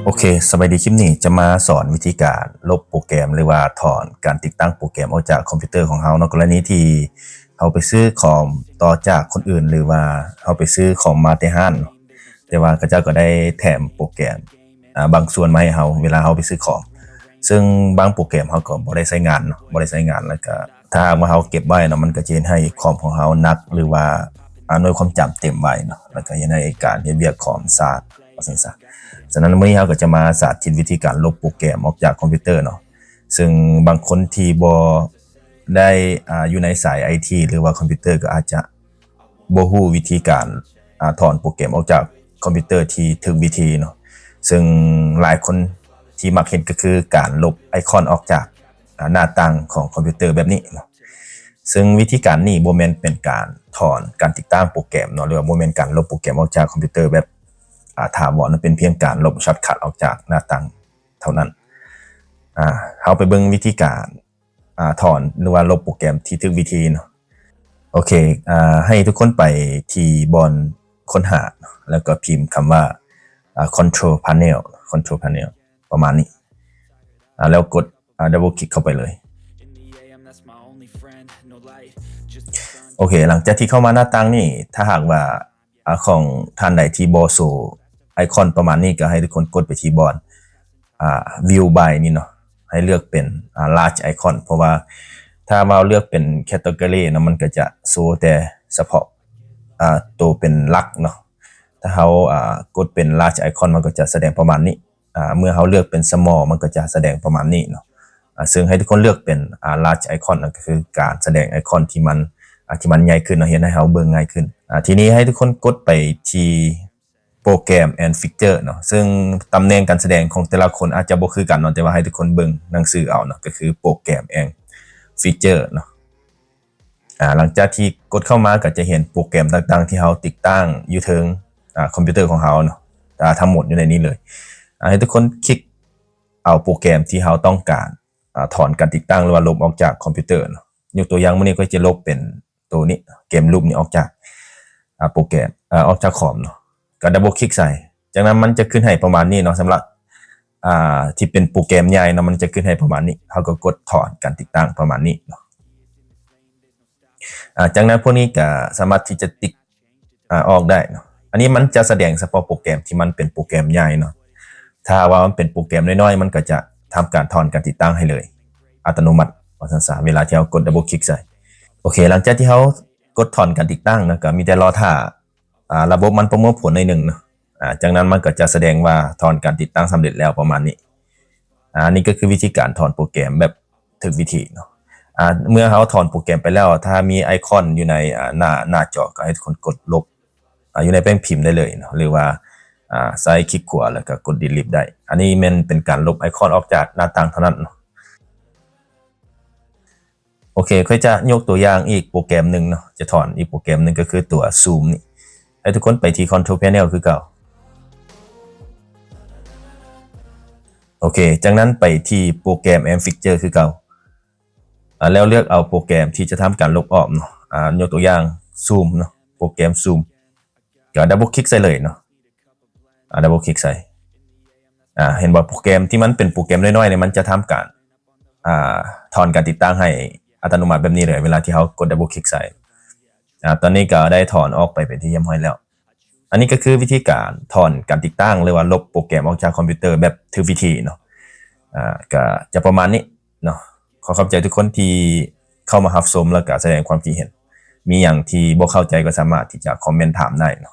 ໂອເຄ ສະບາຍດີ ຄລິບນີ້ຈະມາສອນວິທີການລົບໂປຣແກຣມ ຫຼືວ່າຖອນການຕິດຕັ້ງໂປຣແກຣມອອກຈາກຄອມພິວເຕີຂອງເຮົາເນາະ. ກໍລະນີທີ່ເຮົາໄປຊື້ຄອມຕໍ່ຈາກຄົນອື່ນ ຫຼືວ່າເຮົາໄປຊື້ຄອມມາແຕ່ຮ້ານເນາະ ແຕ່ວ່າເຂົາເຈົ້າກໍໄດ້ແຖມໂປຣແກຣມ ອາ ບາງສ່ວນມາໃຫ້ເຮົາເວລາເຮົາໄປຊື້ຄອມ ເຊິ່ງບາງໂປຣແກຣມເຮົາກໍບໍ່ໄດ້ໃຊ້ງານເນາະ ບໍ່ໄດ້ໃຊ້ງານ ແລ້ວກໍ ຖ້າຫາກວ່າເຮົາເກັບໄວ້ເນາະ ມັນກໍຈະເຮັດໃຫ້ຄອມຂອງເຮົາໜັກ ຫຼືວ່າ ອາ ໜ່ວຍຄວາມຈຳເຕັມໄວເນາະ ແລ້ວກໍເຮັດໃຫ້ການເຮັດວຽກຄອມຊ້າ ວ່າຊັ້ນຊະ. ສະນັ້ນ ມື້ນີ້ເຮົາກໍຈະມາສາທິດວິທີການລົບໂປຣແກຣມອອກຈາກຄອມພິວເຕີເນາະ ເຊິ່ງບາງຄົນທີ່ບໍ່ໄດ້ ອາ ຢູ່ໃນສາຍໄອທີ ຫຼືວ່າຄອມພິວເຕີ ກໍອາດຈະບໍ່ຮູ້ວິທີການ ອາ ຖອນໂປຣແກຣມອອກຈາກຄອມພິວເຕີທີ່ຖືກວິທີເນາະ ເຊິ່ງຫຼາຍຄົນທີ່ມັກເຮັດກໍຄືການລົບໄອຄອນອອກຈາກ ອາ ໜ້າຕ່າງຂອງຄອມພິວເຕີແບບນີ້ເນາະ. ເຊິ່ງວິທີການນີ້ບໍ່ແມ່ນເປັນການຖອນການຕິດຕັ້ງໂປຣແກຣມເນາະ ຫຼືວ່າບໍ່ແມ່ນການລົບໂປຣແກຣມອອກຈາກຄອມພິວເຕີແບບ ອາ ຖາວອນ ມັນເປັນພຽງການລົບຊັອດຄັດອອກຈາກໜ້າຕ່າງເທົ່ານັ້ນ. ອາ ເຮົາໄປເບິ່ງວິທີການ ອາ ຖອນ ຫຼືວ່າລົບໂປຣແກຣມທີ່ຖືກວິທີເນາະ. ໂອເຄ ອາ ໃຫ້ທຸກຄົນໄປທີ່ບ່ອນຄົ້ນຫາ ແລ້ວກໍພິມຄຳວ່າ ອາ Control Panel Control Panel ປະມານນີ້ ອາ ແລ້ວກົດ ອາ Double Click ເຂົ້າໄປເລີຍ. ໂອເຄ ຫຼັງຈາກທີ່ເຂົ້າມາໜ້າຕ່າງນີ້ ຖ້າຫາກວ່າ ອາ ຂອງທ່ານໃດທີ່ບໍ່ໂຊໄອຄອນປະມານນີ້ ກໍໃຫ້ທຸກຄົນກົດໄປທີ່ບ່ອນ ອາ View by ນີ້ເນາະ ໃຫ້ເລືອກເປັນ ອາ Large Icon ເພາະວ່າຖ້າເຮົາເລືອກເປັນ Category ເນາະ ມັນກໍຈະໂຊແຕ່ສະເພາະ ອາ ໂຕເປັນຫຼັກເນາະ. ຖ້າເຮົາ ອາ ກົດເປັນ Large Icon ມັນກໍຈະສະແດງປະມານນີ້ ອາ ເມື່ອເຮົາເລືອກເປັນ Small ມັນກໍຈະສະແດງປະມານນີ້ເນາະ. ອາ ເຊິ່ງໃຫ້ທຸກຄົນເລືອກເປັນ ອາ Large Icon ນັ້ນກໍຄືການສະແດງໄອຄອນທີ່ມັນ ອາ ທີ່ມັນໃຫຍ່ຂຶ້ນເນາະ ເຮັດໃຫ້ເຮົາເບິ່ງງ່າຍຂຶ້ນ. ອາ ທີນີ້ໃຫ້ທຸກຄົນກົດໄປທີ່ Program and Feature ເນາະ ເຊິ່ງຕຳແໜ່ງການສະແດງຂອງແຕ່ລະຄົນອາດຈະບໍ່ຄືກັນເນາະ ແຕ່ວ່າໃຫ້ທຸກຄົນເບິ່ງໜັງສືເອົາເນາະ ກໍຄື Program and Feature ເນາະ. ອາ ຫຼັງຈາກທີ່ກົດເຂົ້າມາກໍຈະເຫັນໂປຣແກຣມຕ່າງໆທີ່ເຮົາຕິດຕັ້ງຢູ່ເທິງ ອາ ຄອມພິວເຕີຂອງເຮົາເນາະ ອາ ທັງໝົດຢູ່ໃນນີ້ເລີຍ. ອາ ໃຫ້ທຸກຄົນຄລິກເອົາໂປຣແກຣມທີ່ເຮົາຕ້ອງການ ອາ ຖອນການຕິດຕັ້ງ ຫຼືວ່າລົບອອກຈາກຄອມພິວເຕີເນາະ. ຍົກຕົວຢ່າງ ມື້ນີ້ຂ້ອຍຈະລົບເປັນໂຕນີ້ ເກມລູບນີ້ອອກຈາກ ອາ ໂປຣແກຣມ ອາ ອອກຈາກຄອມເນາະ ກໍ Double Click ໃສ່. ຈາກນັ້ນມັນຈະຂຶ້ນໃຫ້ປະມານນີ້ເນາະ ສຳລັບ ອາ ທີ່ເປັນໂປຣແກຣມໃຫຍ່ເນາະ ມັນຈະຂຶ້ນໃຫ້ປະມານນີ້ ເຮົາກໍກົດຖອນການຕິດຕັ້ງປະມານນີ້ເນາະ. ອາ ຈາກນັ້ນພວກນີ້ກໍສາມາດທີ່ຈະຕິກ ອາ ອອກໄດ້ເນາະ. ອັນນີ້ມັນຈະສະແດງສະເພາະໂປຣແກຣມທີ່ມັນເປັນໂປຣແກຣມໃຫຍ່ເນາະ. ຖ້າວ່າມັນເປັນໂປຣແກຣມນ້ອຍໆ ມັນກໍຈະທຳການຖອນການຕິດຕັ້ງໃຫ້ເລີຍ ອັດຕະໂນມັດ ວ່າຊັ້ນຊະ ເວລາທີ່ເຮົາກົດ Double Click ໃສ່. ໂອເຄ ຫຼັງຈາກທີ່ເຮົາກົດຖອນການຕິດຕັ້ງເນາະ ກໍມີແຕ່ລໍຖ້າ ອາ ລະບົບມັນປະມວນຜົນໜ້ອຍໜຶ່ງເນາະ. ອາ ຈາກນັ້ນມັນກໍຈະສະແດງວ່າຖອນການຕິດຕັ້ງສຳເລັດແລ້ວ ປະມານນີ້. ອາ ນີ້ກໍຄືວິທີການຖອນໂປຣແກຣມແບບຖືກວິທີເນາະ. ອາ ເມື່ອເຮົາຖອນໂປຣແກຣມໄປແລ້ວ ຖ້າມີໄອຄອນຢູ່ໃນ ອາ ໜ້າ ໜ້າຈໍ ກໍໃຫ້ທຸກຄົນກົດລົບ ອາ ຢູ່ໃນແປ້ນພິມໄດ້ເລີຍເນາະ ຫຼືວ່າ ອາ ໃຊ້ຄລິກຂວາ ແລ້ວກໍກົດ Delete ໄດ້. ອັນນີ້ແມ່ນເປັນການລົບໄອຄອນອອກຈາກໜ້າຕ່າງເທົ່ານັ້ນເນາະ. ໂອເຄ ຂ້ອຍຈະຍົກຕົວຢ່າງອີກໂປຣແກຣມໜຶ່ງເນາະ ຈະຖອນອີກໂປຣແກຣມໜຶ່ງ ກໍຄືຕົວ Zoom ນີ້. ໃຫ້ທຸກຄົນໄປທີ່ Control Panel ຄືເກົ່າ. ໂອເຄ ຈາກນັ້ນໄປທີ່ Program and Feature ຄືເກົ່າ ອາ ແລ້ວເລືອກເອົາໂປຣແກຣມທີ່ຈະທຳການລົບອອກເນາະ. ອາ ຍົກຕົວຢ່າງ Zoom ເນາະ ໂປຣແກຣມ Zoom ກໍ Double Click ໃສ່ເລີຍເນາະ. ອາ Double Click ໃສ່. ອາ ເຫັນບໍ່ ໂປຣແກຣມທີ່ມັນເປັນໂປຣແກຣມນ້ອຍໆນີ້ ມັນຈະທຳການ ອາ ຖອນການຕິດຕັ້ງໃຫ້ອັດຕະໂນມັດແບບນີ້ເລີຍ ເວລາທີ່ເຮົາກົດ Double Click ໃສ່. ອາ ຕອນນີ້ກໍໄດ້ຖອນອອກໄປເປັນທີ່ຮຽບຮ້ອຍແລ້ວ. ອັນນີ້ກໍຄືວິທີການຖອນການຕິດຕັ້ງ ຫຼືວ່າລົບໂປຣແກຣມອອກຈາກຄອມພິວເຕີແບບຖືກວິທີເນາະ. ອາ ກໍຈະປະມານນີ້ເນາະ. ຂໍຂອບໃຈທຸກຄົນທີ່ເຂົ້າມາຮັບຊົມ ແລ້ວກໍສະແດງຄວາມຄິດເຫັນ. ມີຫຍັງທີ່ບໍ່ເຂົ້າໃຈກໍສາມາດທີ່ຈະຄອມເມັນຖາມໄດ້ເນາະ.